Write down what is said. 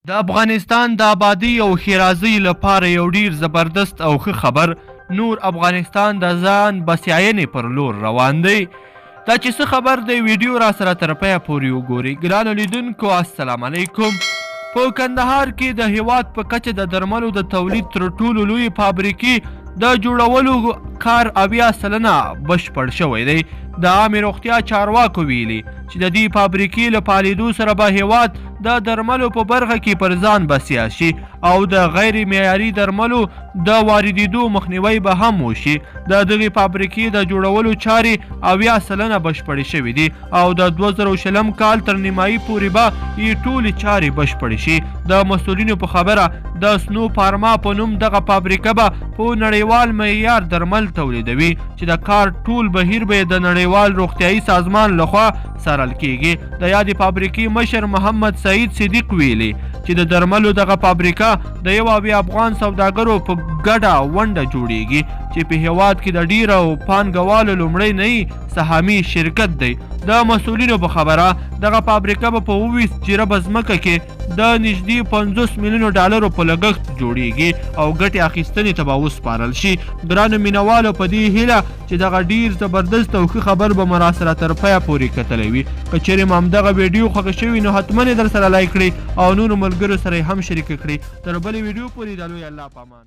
د افغانستان د آبادۍ او ښېرازۍ لپاره یو ډیر زبردست او ښه خبر، نور افغانستان د ځان بسیاینې پر لور روان دی. دا چې څه خبر دی، ویډیو را سره تر پایه پورې وګورئ. ګرانو لیدونکو السلام علیکم. په کندهار کې د هیواد په کچه د درملو د تولید تر ټولو لویې فابریکې د جوړولو کار 70% بشپړ شوی دی. د عامې روغتیا چارواکو ویلي چې د دې فابریکې له فعالېدو سره به هیواد د درملو په برخه کې پر ځان بسیا شي او د غیر معیاري درملو د واردېدو مخنیوی به هم وشي. د دغې فابریکې د جوړولو چارې 70% بشپړې شوې دي او د 2020 کال تر نیمایي پورې به یې ټولې چارې بشپړې شي. د مسؤلینو په خبره د سنو فارما په نوم دغه فابریکه به په نړیوال معیار درمل تولیدوي چې د کار ټول بهیر به د نړیوال روغتیایي سازمان لخوا څارل کیږي. د یادې فابریکې مشر محمد سعید صدیق ویلي چې د درملو دغه فابریکه د 71 افغان سوداګرو په ګډه ونډه جوړیږي چې په هیواد کې د ډیرو پانګوالو لومړی نی سهامي شرکت دی. د مسؤلینو په خبره دغه فابریکه به په 27 جریبه ځمکه کې د نږدې 50 میلیونو ډالرو په لګښت جوړیږي او ګټې اخیستنې ته به وسپارل شي. ګرانو مینوالو، په دې هیله چې دغه ډیر زبردست او ښه خبر به مو راسره تر پایه پورې کتلی وي. که چېرې مو همدغه ویډیو خوښه شوي نو حتما یې در سره لایک کړئ او نورو ملګرو سره یې هم شریکه کړئ. تر بلې ویډیو پورې د لوی الله په امان.